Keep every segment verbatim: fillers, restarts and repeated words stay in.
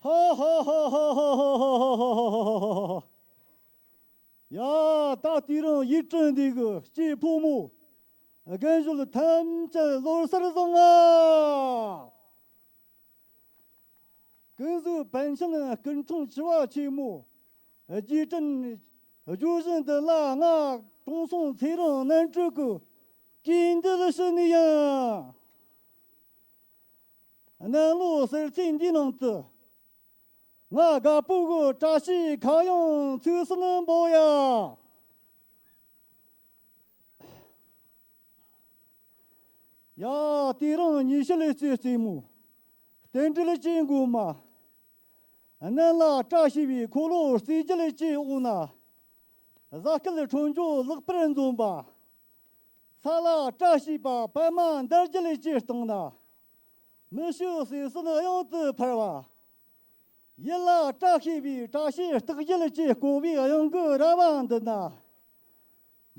ཧ་ཧ་ཧ། ཡ། ད་དེ་རིང་ཡུལ་གྲུ་འདི་གི་སྐྱེས་ཕོ་མོ་རྒན་གཞོན་ཐམས་ཅད་ལོ་གསར་བཟང་ང་། ཀུན་གཟིགས་པཎ་ཆེན་སྐུ་འཁྲུངས་ཆུ་བོ་ཆེན་མོ་རྗེས་དྲན་བརྗོད་གཞི་འདི་ལ་ང་དྲང་སྲོང་ཚེ་རིང་རྣམ་དྲུག་གི་གུས་འདུད་ཞུ་ནི་ཡིན། གནམ་ལོ་གསར་ཚེས་འདིའི་ནང་དུ། ང་དགའ་པོ་གི་བཀྲ་ཤིས་ཁ་གཡང་ཚིག་སུན་འབོ་ཡ། ཡ། དེ་རིང་ཉི་ཤུ་ལོའི་རྩེ་རྩེ་མོ་རྟེན་འབྲེལ་གྱི་མགོན་མ། གནམ་ལ་བཀྲ་ཤིས་པའི་འཁོར་ལོ་རྩེ་རྒྱལ་གྱི་འོག་ན། གཟའ་སྐར་འཕྲོད་སྦྱོར་ལེགས་པར་འཛོམས་པ། ས་ལ་བཀྲ་ཤིས་པ་པདྨ་འདབ་རྒྱལ་གྱི་སྟེང་ན། མི་ཕྱུགས་ཟས་སུ་གཡང་དུ་འཕར་བ། ཡུལ་ལ་བཀྲ་ཤིས་པའི་བཀྲ་ཤིས་རྟགས་བརྒྱད་ཀྱིས་བསྐོར་བའི་གཡང་གི་ར་བ་འདི་ན།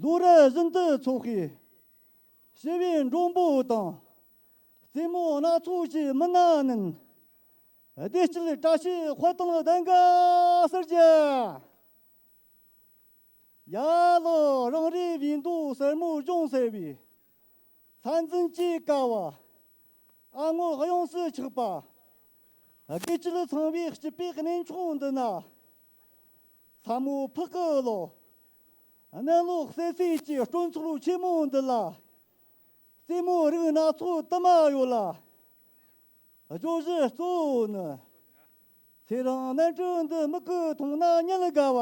ལོ་རབས་བཞིན་དུ་འཚོ་བའི་ཞི་བའི་མགྲོན་པོ་དང་། རྩེད་མོ་སྣ་ཚོགས་ཀྱི་མི་སྣ་རྣམས། བདེ་སྐྱིད་བཀྲ་ཤིས་དཔལ་དང་ལྡན་དགའ་ཟེར་གྱི། ཡ་ལོ། རང་རེའི་བིས་མདོ་གསེར་མོ་ལྗོངས་ཟེར་བའི་ས་འཛིན་གྱི་ཀ་བ། ཨ་སྔོ་གཡོངས་སུ་ཆགས་པ། དགེ་བཅུ་ཚང་བའི་སྐྱིད་པའི་གནས་མཆོག་འདི་ན། ས་མོ་ཕག་གི་ལོ། གནམ་ལོ་གསེར་ཚེས་ཀྱི་སྤྲོ་ཚོགས་ཆེན་མོ་འདི་ལ། རྩེད་མོ་རིགས་སྣ་ཚོགས་དུ་མ་ཡོད་ལ། བརྗོད་གཞི་གཙོ་བོ་ནི། ཚེ་རིང་རྣམ་དྲུག་འདི་མིག་གིས་མཐོང་ན་ཉིད་དགའ་བ།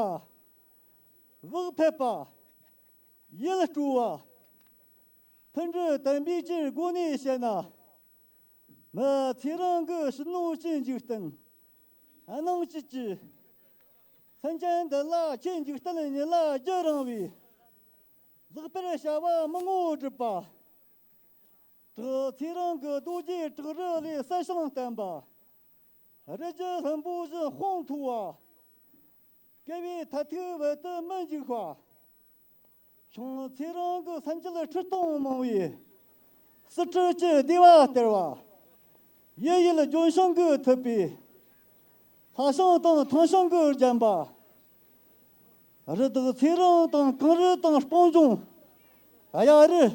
བག་ཕེབས་པ། ཡིད་སྤྲོ་བ། མཐུན་སྒྲིལ་དམ་པའི་ཆོས་སྒོ་ནས་བཤད་ན། མི་ཚེ་རིང་གི་ཕྱི་ནང་གི་འཇིག་རྟེན། སྣང་བཅུད་ཀྱི་སེམས་ཅན་འདི་ལ་ཁྱེད་འཇིག་རྟེན་ཉིད་ལ་རྒྱུད་རིང་བའི། ལེགས་པར་བྱ་བ་མི་ངོ་སྒྲུབ་པ། བྲག་ཚེ་རིང་གི་རྡོ་རྗེ་བྲག་རི་ལས་གསལ་ཞིང་བརྟན་པ། རི་རྒྱལ་ལྷུན་པོ་བཞིན་དཔངས་མཐོ་བ། བསྐལ་པའི་མཐར་ཐུག་བར་དུ་མི་འཇིག་པ། ཞིང་ཚེ་རིང་གི་སེམས་ཅན་ཁྲི་སྟོང་མང་བའི་སྲིད་ཁྲི་གི་བདེ་བ་སྟེར་བ། ཡུལ་ཡུལ་ལྗོན་ཤིང་གིས་ཐུབ་པའི་ལྷ་ཞིང་དང་ཐང་ཞིང་གིས་བརྒྱན་པ། རི་དྭགས་ཚེ་རིང་དང་གངས་རི་དང་སྤང་ལྗོངས། གཡའ་རི།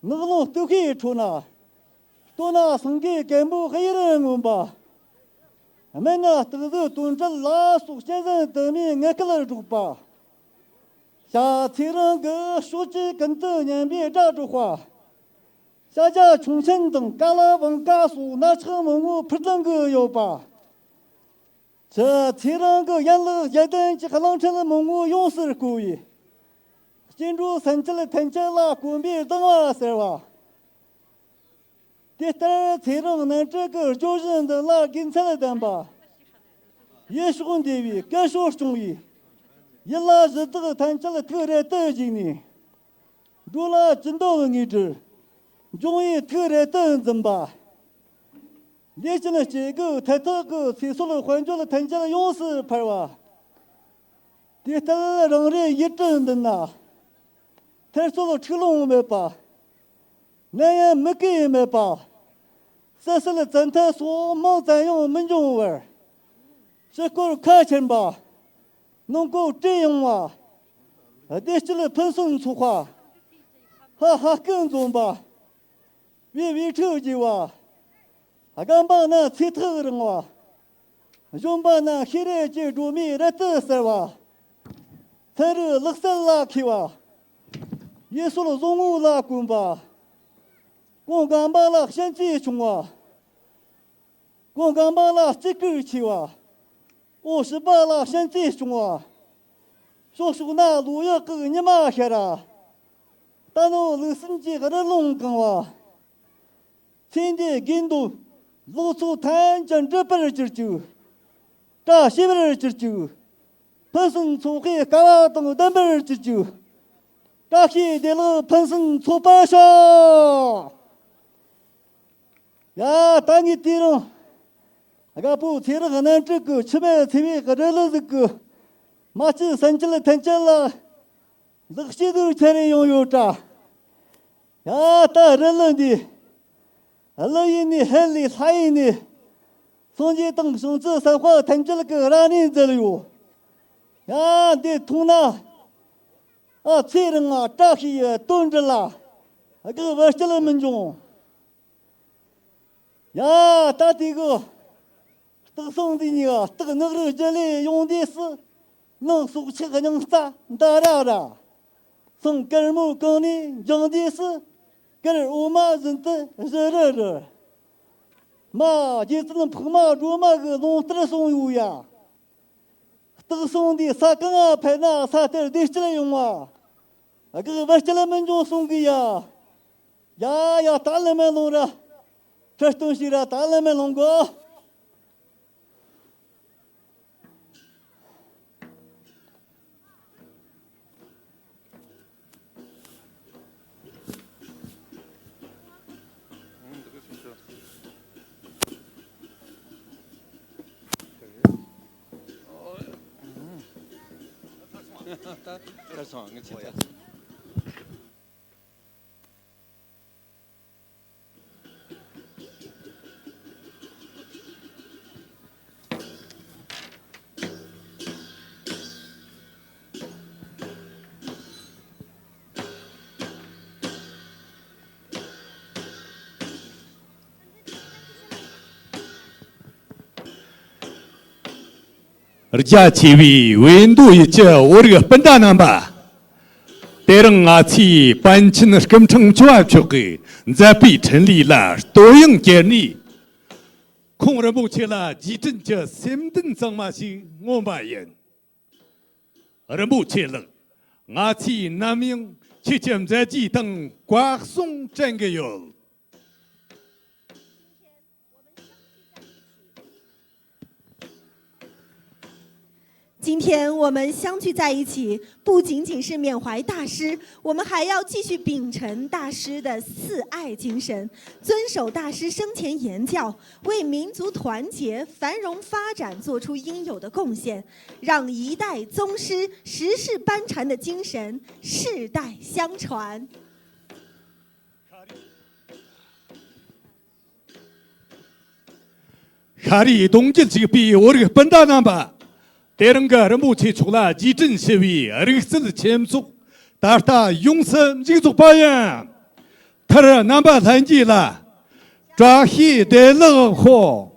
ནགས་ཀླུང་སྟོད་ཤུལ་ཁྲོད་ན། སྟོད་ན་སེང་གེ་རྒན་པོ་གཡུ་རུ་མངོན་པ། སྨད་ན་སྟག་གཟིག་དོན་གྲུབ་ལ་སོགས་གཅན་གཟན་དུ་མའི་ངན་སྐལ་སྒྲོག་པ། བྱ་ཚེ་རིང་གི་ཕྱོགས་བཅུ་ཀུན་ཏུ་སྙན་པའི་སྒྲ་སྒྲོག་པ། བྱ་རྒྱལ་ཁྱུང་ཆེན་དང་ཀ་ལ་བང་ཀ་སོགས་སྣ་ཆགས་མང་པོ་འཕུར་ལྡིང་གི་ཡོད་པ། བྱ་ཚེ་རིང་གི་ཡན་ལག་བརྒྱད་ལྡན་གྱི་གླིང་ཕྲན་མང་པོ་ཡོངས་སུ་བསྐོར་བའི་སྐྱེ་འགྲོ་སེམས་ཅན་ཐམས་ཅད་ལ་གོམས་པའི་གདུང་བ་ཟེར་བ། དེ་ལྟར་ཚེ་རིང་རྣམ་དྲུག་གི་བརྗོད་གཞི་འདི་ལ་དགེ་མཚན་ལྡན་པ། ཡུལ་ཕྱོགས་འདི་བའི་སྐད་ཤོར་སྐྱོང་བའི་ཡུལ་ལ་གཞི་བདག་ཐམས་ཅད་ཐུགས་རེ་ལྟར་བཞེངས་ནས། འགྲོ་ལ་ཅི་འདོད་ངེས་འབྱུང་ཡི་ཐུགས་རེ་ལྟར་འཛིན་པ། ལས་ཅན་སྐྱེ་དགུའི་ཐད་ཐག་གི་ཚེ་སྲོག་དཔལ་འབྱོར་ཐམས་ཅད་ཡོངས་སུ་འཕར་བ། དེ་ལྟར་རང་རེའི་ཡུལ་གྲུ་འདི་ན། ཐེར་ཚོལ་འཁྲུག་ལོང་མེད་པ། ནད་ཡམས་མུ་གེ་མེད་པ། བསིལ་ཟེར་བཙན་ཐབས་སོགས་མིང་ཙམ་ཡང་མི་འབྱུང་བར། ཕྱི་སྐོར་ཁ་ཆེན་པ། ནང་སྐོར་བཀྲེས་ཡོང་བ། བདེ་སྐྱིད་ཕུན་སུམ་ཚོགས་པ། ཧ་ཧ་སྐུ་འཛོམས་པ། བའི་བའི་ཁྲི་རྒྱས་པ། རྒན་པ་ན་ཚེ་ཐག་རིང་བ། གཞོན་པ་ན་ཤེས་རིག་གི་སྒྲོན་མེ་རབ་ཏུ་གསལ་བ། ཚན་རིག་ལག་རྩལ་ལ་མཁས་པ། ཡུལ་སྲོལ་བཟང་ངོ་ལ་གོམས་པ། གོང་རྒན་པ་ལ་ཞན་ཆའི་ཆུང་བ། གོང་རྒན་པ་ལ་སྐྱིད་སྐུལ་ཆེ་བ། འོག་ཞི་པ་ལ་ཞན་ཆའི་ཆུང་བ། ཕྱོགས་ཕྱོགས་ན་ལོ་ཡག་གི་ཉི་མ་ཤར་ར། རྟ་ནོར་ལུག་གསུམ་གྱི་རི་ལུང་གང་བ། ཚེ་འདིའི་དགེ་འདུན་ལོ་ཚོགས་ཐམས་ཅད་འགྲུབ་པར་གྱུར་ཅིག། བཀྲ་ཤིས་པར་གྱུར་ཅིག། ཕུན་སུམ་ཚོགས་པའི་སྐལ་བ་དང་ལྡན་པར་གྱུར་ཅིག། བཀྲ་ཤིས་བདེ་ལེགས་ཕུན་སུམ་ཚོགས་པར་ཤོག། ཡ། ད་ངས་དེ་རིང་དགའ་པོ་ཚེ་རིང་རྣམ་དྲུག་གི་འཆི་མེད་ཚེ་བའི་རི་ལུ་ཟིག་གི་མ་ཕྱི་སེམས་ཅན་ཐམས་ཅད་ལ་ལེགས་སྐྱེས་དུ་ཁྱེར་ཡོང་ཡོད་དྲ། ཡ། ད་རི་ལུ་འདི་ཀླུ་ཡིན་ནི་ཧེ་ལི་ལྷ་ཡིན་ནི། སངས་རྒྱས་དང་བྱང་ཆུབ་སེམས་དཔའ་ཐམས་ཅད་ཀྱི་ར་ནས་མཛད་ཡོད། ཡ། འདི་མཐོང་ན། ཨ། ཚེ་རིང་ང་བཀྲ་ཤིས་ཡི་དོན་འགྲུབ་ལ། དགག་བུ་སྐྱེད་མི་འབྱུང་། ཡ། ད་དེ་གི་སྟག་སེང་འདི་གཉིས་ཀ་སྟག་ནགས་རི་རྒྱུད་ལས་ཡོང་དུས་སུ། ནང་སྲོག་ཆགས་རྙིང་རྩ་མདའ་ར་ར། སེང་དཀར་མོ་གང་ནས་འབྱུང་དུས་སུ། དཀར་འོ་མ་བཞིན་དུ་བཞུ་རུ་རུ། མ་རྒྱལ་བཙུན་འཕགས་མ་སྒྲོལ་མ་གི་ལུང་ལྟར་སོང་ཡོད་ཡ། སྟག་སེང་འདི་ས་གང་ང་ཕེབས་ན་ས་དེར་བདེ་སྐྱིད་ཡོང་བ། དགག་བུ་སྐྱེད་མི་འབྱུང་གསུང་གི་ཡ། ཡ་ཡ། ད་ལམ་མེ་ལོང་ར། ཁྲི་སྟོན་ཞིག་ར། ད་ལམ་མེ་ལོང་གོ། རྒྱ་ཆེ་བའི་བོད་མདོ་ཡུལ་གྱི་བོད་རིགས་སྤུན་ཟླ་རྣམ་པ། དེ་རིང་ང་ཚོས་པཎ་ཆེན་སྐུ་ཕྲེང་བཅུ་བ་མཆོག་གི་མཛད་པའི་འཕྲིན་ལས་ལ་བསྟོད་དབྱངས་གྱེར་ནས། ཁོང་རིན་པོ་ཆེ་ལ་རྗེས་དྲན་གྱི་སེམས་འདུན་གཙང་མ་ཞིག་མངོན་པ་ཡིན། རིན་པོ་ཆེ་ལགས། ང་ཚོས་ནམ་ཡང་ཁྱེད་ཀྱི་མཛད་རྗེས་དང་བཀའ་གསུང་དྲན་གྱི་ཡོད། 今天我们相聚在一起，不仅仅是缅怀大师，我们还要继续秉承大师的四爱精神，遵守大师生前言教，为民族团结、繁荣发展做出应有的贡献，让一代宗师实世班禅的精神世代相传。 ཤ་རུས་གདུང་རྒྱུད་གཅིག་པའི་བོད་རིགས་སྤུན་ཟླ་རྣམ་པ། དེ་རིང་གི་རིན་པོ་ཆེ་མཆོག་ལ་རྗེས་དྲན་ཞུ་བའི་རིག་རྩལ་ཆེན་ཚོགས་ད་ལྟ་ཡོངས་སུ་མཇུག་རྫོགས་པ་ཡིན། མཐར་རྣམ་པ་ལྷན་རྒྱས་ལ་བཀྲ་ཤིས་བདེ་ལེགས་ཤོག།